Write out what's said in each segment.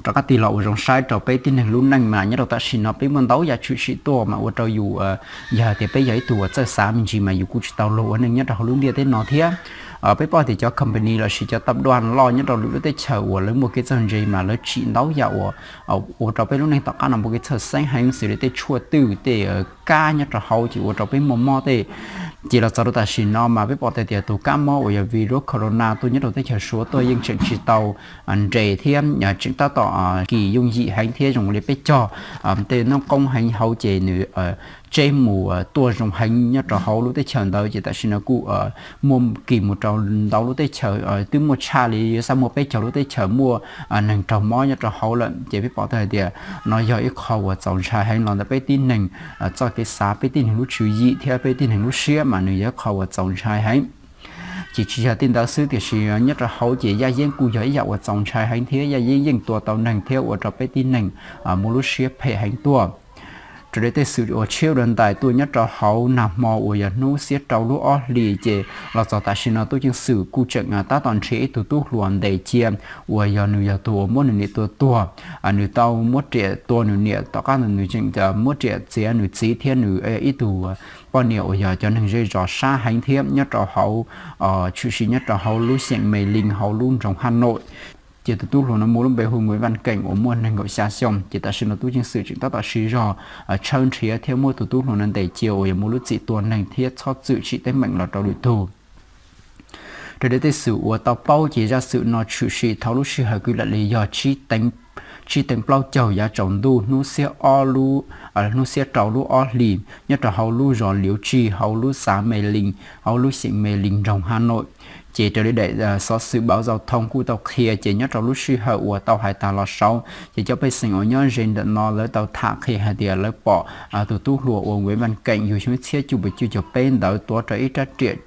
Rov qab tig los ua zoo saib rau peb tib neeg lub neej mas nyob rau tam sim no peb muaj ntau yam tshwm sim tuaj mas ua rau yus, yog tias peb yog ib tug uas txawj xav me ntsis mas yus kuj tsis tau luag ua neej nyob rau hauv lub ntiaj teb no thiab. Peb paub tias cov company lossis cov tab dua loj nyob rau lwm lub teb chaws uas lawv muaj kev txawj ntse mas lawv tsim ntau yam uas ua rau peb lub neej tom qab no muaj kev txhawj xeeb heev xws li tej tshuaj twj, tej kab nyob rau hauv ces ua rau peb muaj mob tej. Ces los txog rau tam sim no mas peb pom tias tus kab mob uas yog virus corona tuaj nyob rau teb chaws Suav tuaj yeej tseem tsis tau nres thiab tseem tab tom kis yooj yim heev thiab zoo li peb cog tej noob qoob heev hauv ces nws tseb mus tuaj zoo heev nyob rau hauv lub teb chaws ntawd ces tam sim no kuj muaj kis mus rau ntau lub teb chaws, twb muaj tshaj li yuav xav muaj peb caug lub teb chaws muaj neeg raug mob nyob rau hauv lawm. Ces peb pom tau hais tias no yog ib qho uas txaus ntshai heev los ntawm peb tib neeg txoj kev xav, peb tib neeg lub tswv yim thiab peb tib neeg lub siab mas nws yog ib qho uas txaus ntshai heev. Ces tsis yog tej ntawd xwb tiam sis nyob rau hauv ces yaj yeeb kuj yog ib yam uas txaus ntshai heev thiab yaj yeeb yeej tua tau neeg thiab ua rau peb tib neeg muaj lub siab phem heev tuaj. Raws li tej xwm uas tshiab dua ntais tuaj nyob rau hauv nag hmo uas yog hnub xiab rau lub ob hlis ces los txog tam sim no tub ceev xwm kuj tseem tab tom nrhiav ib tug tub hluas ntes cia uas yog nws yog tus uas muab nws niam tua tuag. Nws tau muab riam tua nws niam tom qab ntawd nws tseem muab riam txiav nws txiv thiab nws ib tug poj niam uas yog cov neeg zej zos sab heev thiab nyob rau hauv, tshwm sim nyob rau hauv lub xeem Mes Lis hauv lub nroog Haj Noim. Ces tus tub hluas no muaj lub npe hu Nkuj Vaj Keem uas muaj nees nkaum xya xyoo. Ces tam sim no tub ceev xwm tseem tab tom siv zog tshawb nrhiav thiab muab tus tub hluas no ntes cia uas yog muaj lub txim tua neeg thiab txhob txwm tsim teeb meem los rau lwm tug. Raws li tej xwm uas tau paub ces zaj xwm no tshwm sim thaum lub sij hawm kwv lam li yog tsib teev plaub caug yav tsaus ntuj hnub xiab ob lub, hnub xiab rau lub ob hlis nyob rau hauv lub zos Liuv Tsig hauv lub xav Mes Lis hauv lub xeem Mes Lis nroog Haj Noim. Ces raws li daim xov xwm Bauv Zau Thoo kuj tau qhia ces nyob rau lub sij hawm uas tau hais tas los saud ces cov pej xeem uas nyob ze ntawm no lawv tau tham qhia hais tias lawv pom tus tub hluas uas Nkuj Vaj Keem yug xyoo ib txhiab cuaj puas cuaj caum peb ntawd tuav rau ib rab riam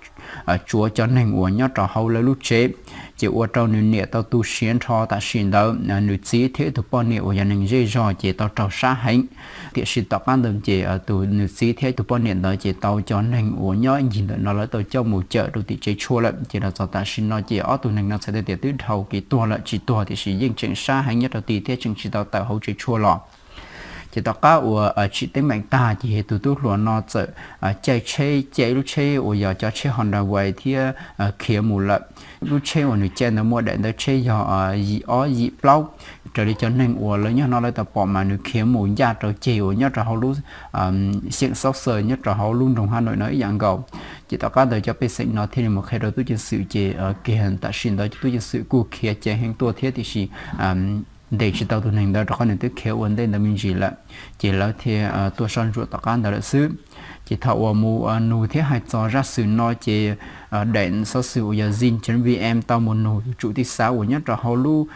tsuav cov neeg uas nyob rau hauv lawv lub tsev. Ces ua rau nws niam tau tu siav nrho tam sim ntawd, nws txiv thiab ib tug poj niam uas yog neeg zej zog ces tau raug sab heev. Tiam sis tom qab ntawd ces tus nws txiv thiab ib tug poj niam ntawd ces tau cov neeg uas nyob ncig ntawm no lawv tau coj mus cawm rau tim tsev tshuaj lawm. Ces los txog tam sim no ces ob tug neeg no txhais tau tias twb dhau kev tuag lawm, tsis tuag tiam sis yeej tseem sab heev nyob rau tid thiab tseem tsis tau tawm hauv tsev tshuaj los. Ces tom qab uas tsim teeb meem tag ces tus tub hluas no txawm caij tsheb, caij ib lub tsheb uas yog cov tsheb Honda Way thiab khiav mus lawm. Lub tsheb uas nws caij ntawd muaj daim ntawv tsheb yog yim ob yim plaub. Raws li cov neeg uas lawv nyob no lawv tau pom mas nws khiav mus ncaj rau ceg uas nyob rau hauv lub xeem Xauv Xaws nyob rau hauv lub nroog Haj Noim no ib yam nkaus. Ces tom qab ntawd cov pej xeem no thiaj li mus qhia rau tub ceev xwm ces kiag tam sim ntawd tub ceev xwm kuj khiav ceev heev tuaj thiab tiam sis ntes tsis tau tus neeg ntawd rau qhov nws twb khiav ua ntej ntawd me ntsis lawm. Ces lawv thiaj tuaj soj ntsuam tom qab ntawd lawm xwb. Ces thaum uas mus nug thiab hais txog zaj xwm no ces daim xov xwm uas yog zin chấm vn tau mus nug tus tsum tij xav uas nyob rau hauv lub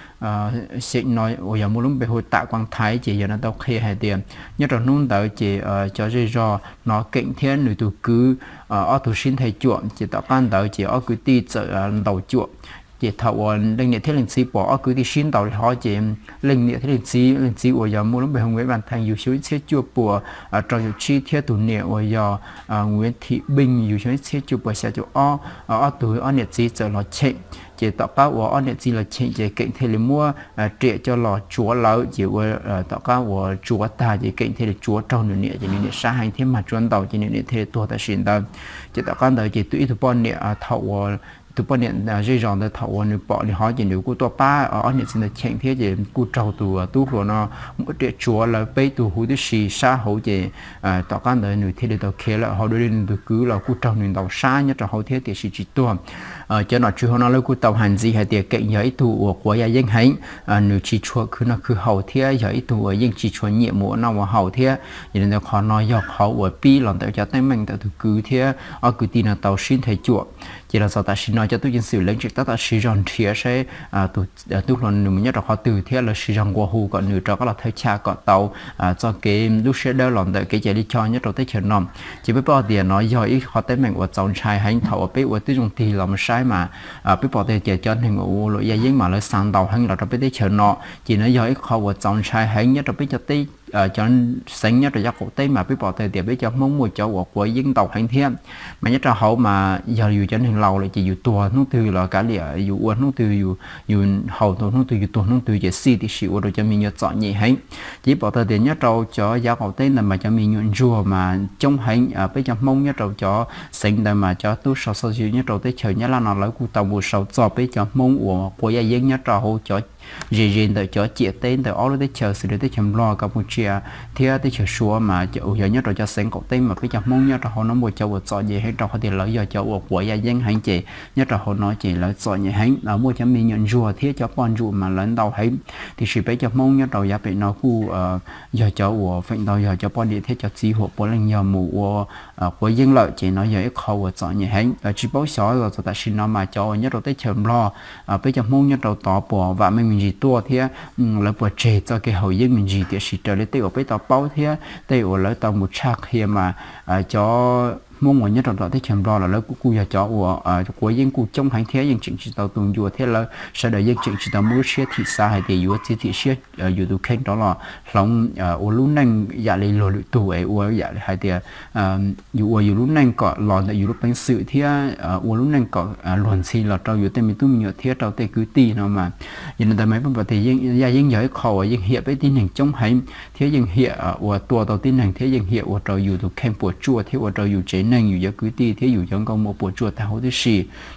xeem no uas yog muaj lub npe hu Tam Kuam Thaiv ces yog no tau qhia hais tias nyob rau hnub ntawd ces cov zej zog no Keem thiab nws tus kwv ob tug sib nthe cuam ces tom qab ntawd ces ob kwv tij txawm ntaus cuam. Ces thaum uas leej niam thiab leej txiv pom ob kwv tij sib ntaus li hov ces leej niam thiab leej txiv, leej txiv uas yog muaj lub npe hu Nkuj Vaj Theej yug xyoo ib txhiab cuaj puas rau caum tsib thiab tus niam uas yog Nkuj Thim Beej yug xyoo ib txhiab cuaj puas xya caum ob, ob tug ob niam txiv txawm los cheem. Ces tom qab uas ob niam txiv los cheem ces Keem thiaj li muab riam coj los tsuav lawv ces ua, tom qab uas tsuav tag ces Keem thiaj li tsuav raug nws niam ces nws niam sab heev thiab mag tsuav ntaus ces nws niam thiaj li tuag tam sim ntawd. Ces tom qab ntawd ces tus ib tug poj niam thaum uas tus poj niam zej zos ntawd thaum uas nws pom li hov ces nws kuj tuaj pab ob niam txiv ntawd cheem thiab ces kuj raug tus tub hluas no muab riam tsuav lawv peb tug huv tib si sab hauv ces tom qab ntawd nws thiaj li tau khiav lawm. Hauv dua li nws tus kwv los kuj raug nws ntaus sab nyob rau hauv thiab tiam sis tsis tuag. Cov nom tswv hauv no lawv kuj tau hais ntxiv hais tias Keem yog ib tug uas quav yaj yeeb heev, nws tsis tshua khwv noj khwv haus thiab yog ib tug uas yeej tsis tshua nyiam mus ua noj ua haus thiab. Yog li ntawd qhov no yog qhov uas pib los ntawm cov teeb meem ntawm tus kwv thiab ob kwv tij no tau sib nthe cuam. Ces los txog tam sim no cov tub ceev xwm lawv tseem tab tom siv zog nrhiav saib tus tub hluas nws mus nyob rau qhov twg thiab lawv siv zog nqua hu kom nws rov qab los thawj chaj kom tau txoj kev lub siab dawb los ntawm kev cai lij choj nyob rau teb chaws no. Ces peb paub tias no yog ib qhov teeb meem uas txaus ntshai heev. Thaum uas peb ua tib zoo tig los mus saib mas peb pom tias cov neeg uas ua luam yaj yeeb mas lawv xa ntau heev los rau peb teb chaws no. Ces no yog ib qhov uas txaus ntshai heev nyob rau peb cov teb cov xeev nyob rau yav qaum teb mas peb pom tau tias peb cov Hmoob muaj cov uas quav yeeb ntau heev thiab. Mas nyob rau hauv mas yog yus cov neeg laus lawm ces yus tuag hnub twg los kav liam, yus ua hnub twg yus haus tau hnub twg yus tuag hnub twg ces xij, tiam sis ua rau cov me nyuam txom nyem heev. Ces pom tau tias nyob rau cov yav qaum teb ntawd mas cov me nyuam ntsuag mas coob heev. Peb cov Hmoob nyob rau cov xeev ntawd mas cov tub sau xov xwm nyob rau teb chaws Nyab Laj no lawv kuj tau mus sau txog peb cov Hmoob uas quav yaj yeeb nyob rau hauv cov ze ze ntawm cov ciam teb ntawm ob lub teb chaws xws li teb chaws Nplog, Kapucia thiab teb chaws Suav mas uas yog nyob rau cov xeev qaum teb mas peb cov Hmoob nyob rau hauv no muaj cov uas txom nyem heev rau qhov tias lawv yog cov uas quav yaj yeeb heev ces nyob rau hauv no ces lawv txom nyem heev. Muaj cov me nyuam ntsuag thiab cov poj ntsuam mas lawv ntau heev, tiam sis peb cov Hmoob nyob rau yav pem no kuj yog cov uas feem ntau yog cov poj niam thiab cov txiv huam puav leej yog mus ua quav yeeb lawm ces no yog ib qho uas txom nyem heev. Tsis paub xyov los txog tam sim no mas cov uas nyob rau teb chaws Nplog, peb cov Hmoob nyob rau tod puas vam meej me ntsis tuaj thiab lawv puas tseg txoj kev haus yeeb me ntsis, tiam sis raws li tej uas peb tau paub thiab tej uas lawv tau mus tshaj qhia mas cov Hmoob uas nyob rau tom teb chaws Nplog los lawv kuj yog cov uas quav yeeb kuj coob heev thiab yeej tseem tsis tau tu ncua thiab lawv sawv daws yeej tseem tsis tau muaj lub siab thim xav hais tias yuav txiav txim siab yus tus kheej rov los hloov ua lub neej yam li luag lwm tus es ua yam hais tias yus ua yus lub neej kom los ntawm yus lub peev xwm thiab ua lub neej kom luag ntxhi los rau yus tej me tub me nyuam thiab rau tej kwv tij no mas. Yog li ntawd mas peb pom tias yaj yeeb yog ib qho uas yeej hiam peb tib neeg coob heev thiab yeej hiam ua tua tau tib neeg thiab yeej hiam ua rau yus tus kheej puas tsuaj thiab ua rau yus tsev neeg, yus cov kwv tij thiab yus cov nkauj muam puas tsuaj tag huv tib si.